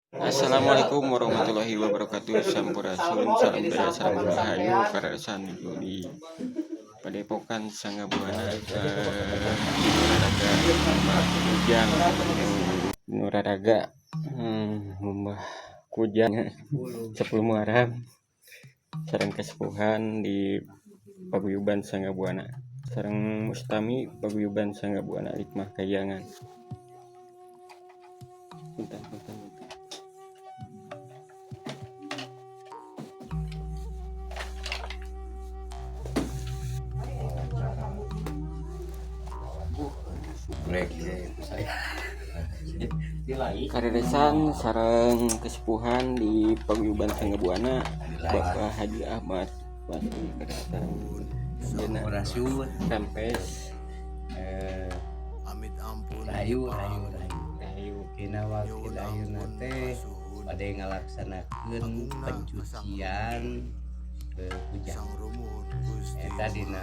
Assalamualaikum warahmatullahi wabarakatuh. Sampurasun, salam budaya, salam rahayu. Karasan di Padepokan Sangga Buana, Nuraraga Mbah Kujang, Nuraraga Mbah Kujang 10 Muharram sareng kesepuhan di Paguyuban Sangga Buana sareng Mustami Paguyuban Sangga Buana Hikmah Kayangan. Punten, punten, punten. Kareresan sareng kesepuhan di Paguyuban Sangga Buana, Bapak Haji Ahmad Basri kareresan. Sampurasun. Rampes. Amit ampun. Rahayu, rahayu, rahayu. Rahayu. Dina waktu ayeuna teh bade ngalaksanakeun pencucian kujang. Sang Rumun Gusti. Eta dina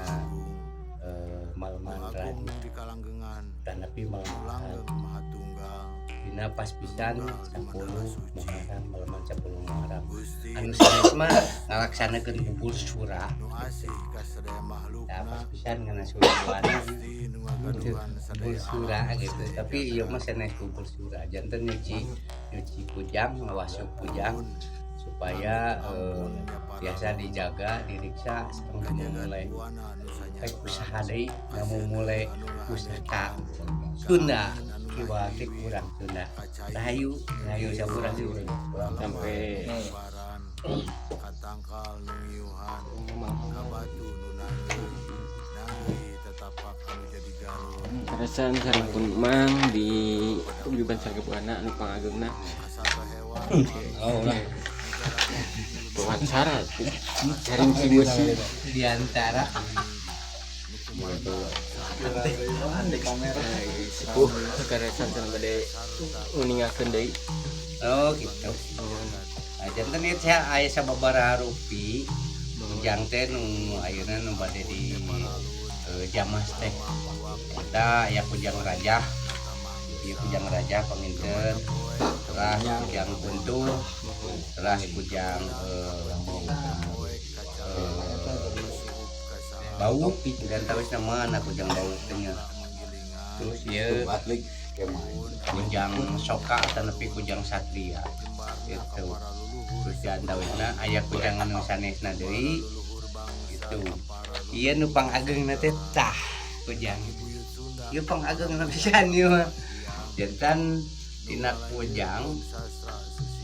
maleman Agung radi di kalanggengan tanapi maleman langgeng maha tunggal. Dina pas pisan 10 Muharram, maleman 10 Muharram. Gusti. Anu sanes mah ngalaksanakeun bubur sura. Nu asih ka sadaya Nah, makhlukna. Pas pisan ngana sura buana. Gusti nu ngagaduhan Bubur sadaya sura alam. Gitu, tapi iya mah sanes bubur sura, janten nyuci nyuci kujang, ngawasuh kujang supaya biasa dijaga, diriksa sareng mulai Buana nu rek usaha deui, mulai pusaka Sunda kiwa teh kurang Sunda. Rahayu, rahayu, sampurasun. Sampai Katangkal nu ngiuhan ka batu nu nanggeuy nanggeuy tetapak anu jadi galur. Karesan sareng pun mang di Paguyuban Sangga Buana anu pangageungna. Kasaka hewan. Oh lah. Wawancara jaring si besi. Di antara Sepuh karesan sareng bade uningakeun deui. Oh, gitu. Nah, janten ieu teh aya sababaraha rupi kujang teh nu ayeuna nu bade di jamas teh. Eta aya kujang raja, ieu kujang raja panginten, teras kujang kuntul, teras kujang bau dan tawis nama anak kujang bau teh nya. Terus ieu kujang soka atau kujang satria gitu. Terus di antawisna aya kujang anu sanesna deui gitu. Ieu nu pangageungna teh tah kujang ieu pangageungna pisan ieu mah. Jantan tina kujang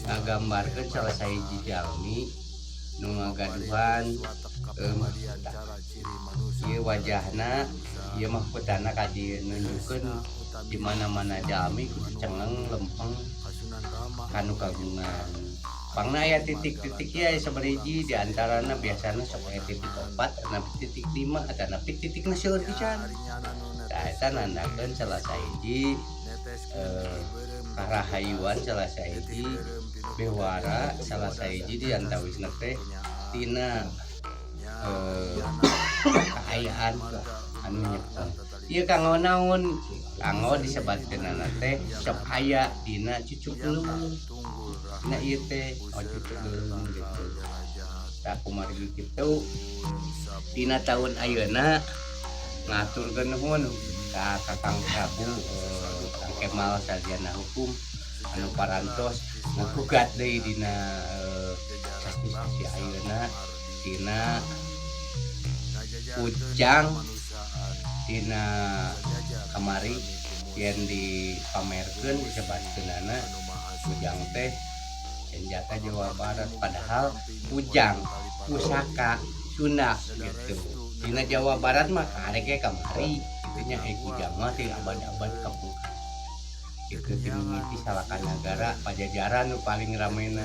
ngagambarkeun salah sahiji jalmi nu ngagaduhan mahkota. Ieu wajahna, ieu mahkotana ka dieu nunjukkeun di mana-mana jalmi kudu cengeng lempeng kanu kagungan. Pangna aya titik-titik ieu aya sabaraha, di antarana biasana sok aya titik 4 atanapi titik 5 atanapi titikna seueur pisan. Tah, eta nandakeun salah sahiji karahayuan, salah sahiji bewara, salah sahiji di antawisna teh tina kaayaan anu nyepeng. Ieu kanggo naon? Kanggo disebatkeunana teh sok aya dina cucuk leuweung. Dina ieu teh oh cucuk leuweung gitu. Tah, kumargi kitu dina tahun ayeuna ngaturkeun nuhun ka Kakang Prabu Kang Kemal Sarjana Hukum anu parantos ngagugat deui dina sasi-sasi ayeuna dina kujang dina kamari yen dipamerkeun disebatkeunana kujang teh senjata Jawa Barat, padahal kujang pusaka Sunda gitu. Dina Jawa Barat mah karek ge kamari kitu nya. Kujang mah ti abad-abad kapungkur gitu, ti mimiti Salakanagara Pajajaran nu paling ramena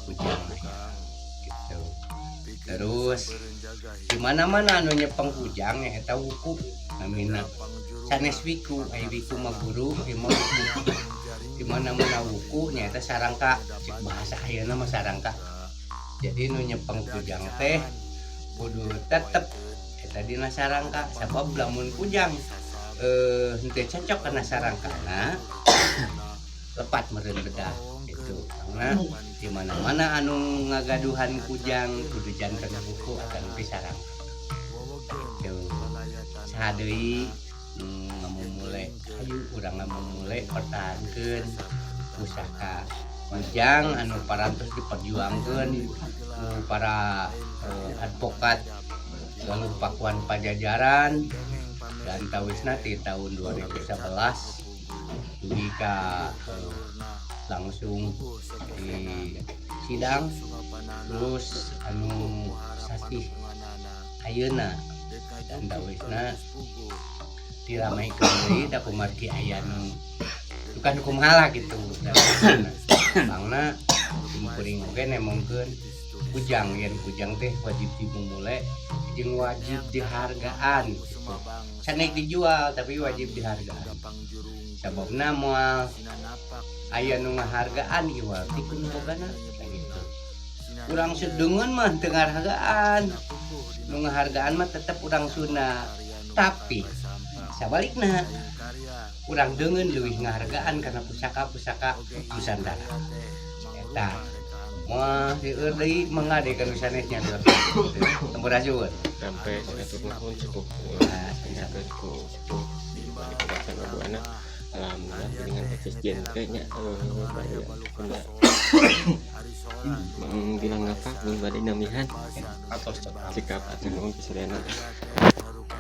kujang aya gitu. Terus di mana-mana anu nyepeng kujang eta wuku namina, sanes wiku. Aya wiku mah guru, ieu mah wuku. Di mana-mana wuku nyaeta sarangka, cek bahasa ayeuna mah sarangka. Jadi nu nyepeng kujang teh kudu tetep eta dina sarangka, sabab lamun kujang henteu cocok kana sarangkana lepat meureun bedah gitu. Gitu, karena di mana-mana anu ngagaduhan kujang kudu janten buku atanapi sarang gitu. Saha deui nu ngamumule? Ayo urang ngamumule pertahankeun pusaka kujang anu parantos diperjuangkeun ku para advokat Galuh Pakuan Pajajaran dan tawisna di tahun 2011 dugi ka langsung di sidang, terus anu sasih ayeuna dan tawisna diramaikeun deui da kumargi aya nu bukan kumaha lah gitu. Bangna kuring oge nemongkeun kujang, yen kujang teh wajib dimumule jeung wajib dihargaan gitu. Sanes dijual, tapi wajib dihargaan, sababna moal aya nu ngahargaan iwal ti ku nu bogana gitu. Urang sedengeun mah teu ngahargaan, nu ngahargaan mah tetep urang Sunda, tapi sabalikna urang deungeun leuwih ngahargaan karena pusaka-pusaka Nusantara eta. Moal seueur deui, mangga deui kan sanesnya sampurasun. Sampai satu nuhun sepuh. Nah, Sampai ku sepuh di Sangga Buana. Alhamdulillah dengan eksis genre nya bade punya Mang bilang apa nih bade namihan Atau cekap. Sikap atau nuhun pisadayana.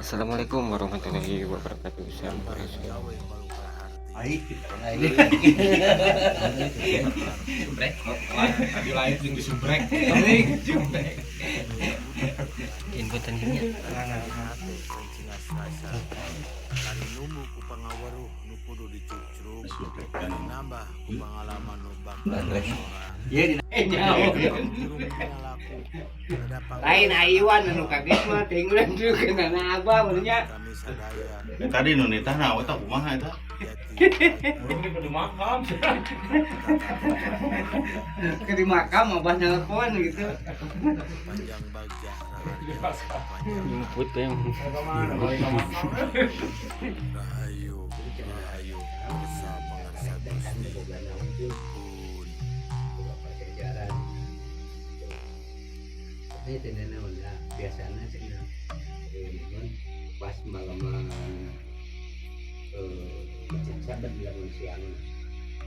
Assalamualaikum warahmatullahi wabarakatuh. Sampurasun. Baik, Subrek. Tadi lain jeung disubrek. Subrek. Info nya. Ari numbu ku pangaweruh nu kudu dicucruk, nambah ku pangalaman nu bakal Ieu dina nyaho. Lain Iwan anu kaget mah teuing urang dulu kenana abah maksudnya. Kami sadaya. Tadi nu nitah nah eta kumaha eta? Urang di kudu makam. Ke di makam abah nelpon gitu. Panjang bagja raharja panjang. Input yang Rahayu rahayu kersa pangarsa Gusti pun. Pajajaran. Ini tidak naon lah, biasanya cenah pas malam sahabat lamun siang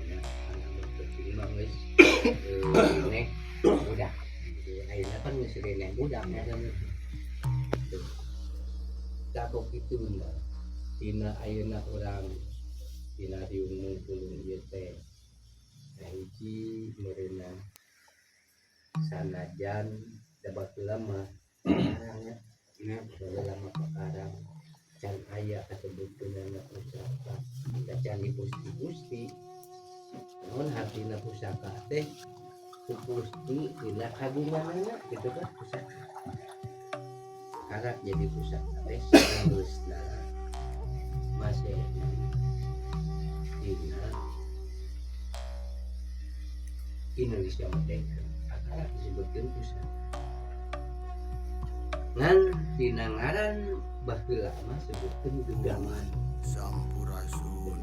ya anak kecil mah geus neh budak gitu. Ayeuna kan geus reneh budak ya kan gitu. Da kok kitu nah dina ayeuna urang dina riung mungkulung ieu teh hiji meureunna sanajan da baheula mah pakarang nya, baheula mah pakarang can aya kasebutkeunana pusaka da can dipusti-pusti. Naon hartina pusaka teh? Ku pusti dina kagunganana gitu kan. Pusaka karak jadi pusaka teh sageusna masih dina Indonesia merdeka akarak disebutkeun pusaka. Ngan dina ngaran baheula mah sebutkeun gegaman. Sampurasun.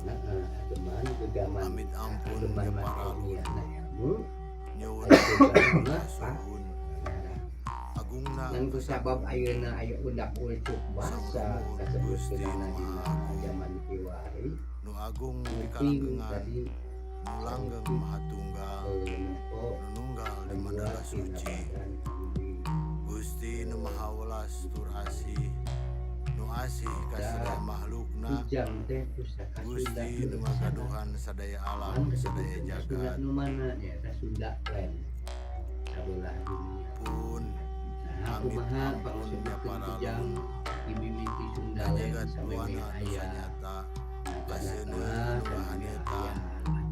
Nah, ageman gegaman. Amit ampun Ageman ya mah paralun. ilmiahna ilmu. Nyuwun Gegaman mah suhun agungna. Ngan kusabab ayeuna aya undak ulcuk bahasa kasebutkeunana dina zaman kiwari Nu agung penting dikalanggengan tadi. Nu langgeng maha tunggal Nempo nu nunggal di mandala suci Gusti nu maha welas tur asih nu asih ka sadaya makhlukna. Kujang teh pusaka Sunda. Gusti nu ngagaduhan sadaya alam sadaya Sunda jagat. Nu mana nyaeta Sunda land sabelah dunia. Pun Nah, amit kumaha ampun ya pangasebutkeun paralun. Kujang dimimiti Sunda land Jagat sampai buana nu aya sanyata tengah kaseuneuh anu sampai ngahanetan aya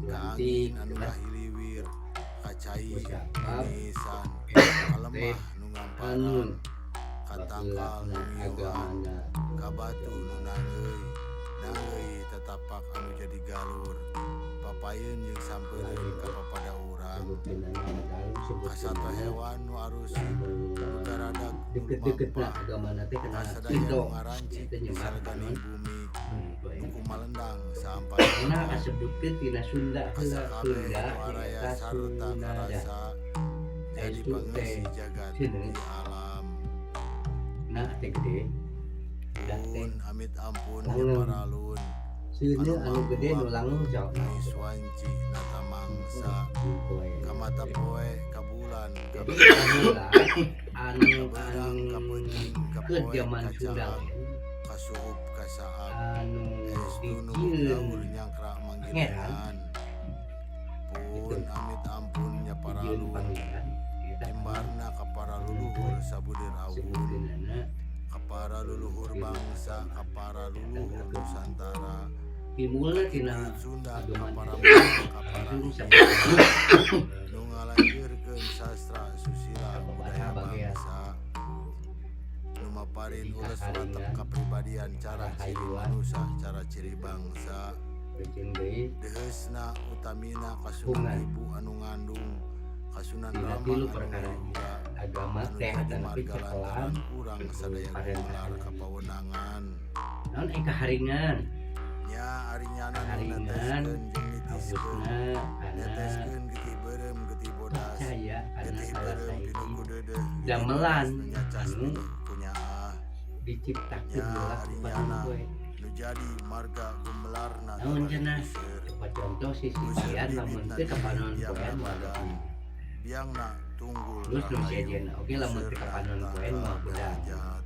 ka Atlantik angin anu gitu kan. ngahiliwir ka cai Kusabab nisan eta ka teh lemah nu anu ngamparan ka tangkal baheulana nu ngiuhan agamana ka batu nu nanggeuy nanggeuy tetapak anu jadi galur papayeun jeung sampeureun ka papada urang sebutkeunana dalam ka sato sebutkeunana hewan nu arusik nu garadag nu deket-deket na lumampah agamana teh ka kana sadaya Shinto nu ngarancik eta di nyebar salaganing kanon bumi nu kumalendang saampan Karena kasebutkeun tina Sunda asa heula kabeh Sunda nu araya nyaeta sarta Sunada. karasa jadi Estu teh pangeusi jagat seuneu di alam. Na teh gede dah teh Pun amit ampun nya langeung. Paralun Seuneu anu anu gede nu mampuak langeung jawab ngais wanci nata mangsa gitu we. Kamata poe ka bulan ka Jadi bintang baheula anu ka beurang anu ka peuting ka keur poek jaman ka Sunda caang teh ka suhup ka saab anu estu nu dijieun gaur nyangkra pangeran manggilingan gitu pun amit ampun nya dijieun paralun pangeran eta jembarna ka para anu luluhur sabudeur awun sebutkeunana ka para luluhur gitu bangsa ka para eta luluhur agama Nusantara timbulna tina buyut Sunda ka ageman para eta buang ka para langsung hiji sabaraha nu ngalanjeurkeun sastra susila budaya sababaraha bagian bangsa nu maparin jadi ules watek kaharingan kapribadian cara ciri rahayuan manusa cara ciri gitu bangsa jeung deui deuheusna utamina kasunan hungan ibu anu ngandung kasunan dina rama tilu anu perkara ngayuga agama anu teh jadi atanapi marga ceklan lantaran urang gitu sadaya gumelar parentahanana kapawenangan naon eh kaharingan nya ari nyana nu kaharingan neteskeun jeung nitiskeun abusna kana neteskeun getih beureum getih bodas percaya kana getih salah beureum sahiji pinuh ku deudeuh getih bodas damelan nu nyacas anu pinuh ku nyaah diciptakeun nya heula ari ku nyana panon poe nu jadi marga gumelarna naon tabari cenah puseur coba contoh sisi puseur poean lamun bibitna teu ka diri panon biangna poean moal badan biangna tunggul terus nu rahayu sejen oge lamun teu ka puseurna panon poean tangkal moal hudang derajat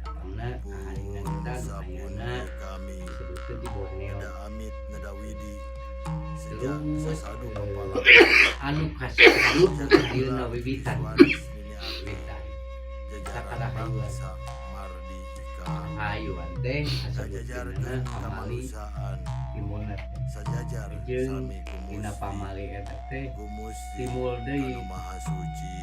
lapangna kaharingan pun eta nu sapun ayeuna ieu kami disebutkeun di Borneo neda amit neda widi seja terus sasadu eh, papalakon anu kasih jaga ayeuna ulah wiwitan waris nini abdi wiwitan eta jajaran karahayuan bangsa mardi ika rahayuan teh kasebutkeunana sajajarkeun pamali kamanusiaan timulna teh sajajar jeung sami dina gumusti pamali eta teh gumusti timul deui kanu maha suci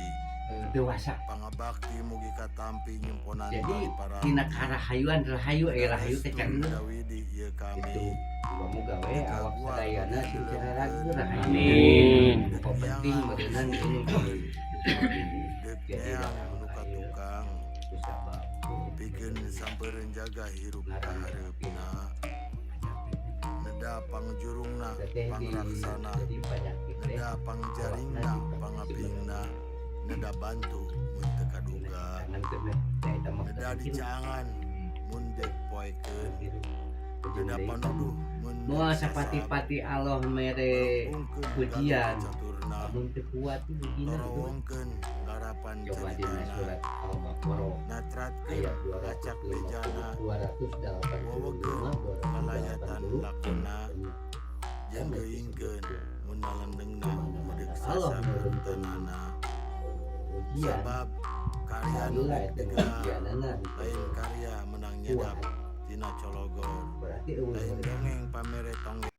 dewasa pangabakti mugi katampi nyumponan jadi tali tina paranti karahayuan rahayu eh rahayu teh Restu cangeur neda widi ieu gitu kami muga-muga we awak dekaguar sadayana sing dileukeun rahayu Amin. dek apa penting neangan nu meureunan ini disieunkeun dek jadi neang datang nu ka ieu katukang kusabab pikeun sampereun jaga hirup ngaran kahareupna neda pangjurungna teh di pangraksana jadi penyakit teh neda awakna pangjaringna diproteksi pangapingna neda bantu mun teu kaduga tangan teh meh da eta mah neda kecil dicaangan mun dek poekeun hirup jeung neda deui panuduh mun dek moal sasab sapati-pati Allah mere merembungkeun galur pujian caturna lamun teu kuat ujina tuh torowongkeun garapan coba dina caritana surat Al-Baqarah natratkeun ayat ngacak 250 bejana 285 wowogeun kalayatan 280 lakona jeung kan geuingkeun disebutkeun mun nalendengna kemana-mana meudek Allah sasab nurunkeun henteunana ujian sabab karya nu baheula dek eta digelar ujianana lain henteu karya menang nyedap kuat tina cologor berarti eueuh lain dongeng pamere tong.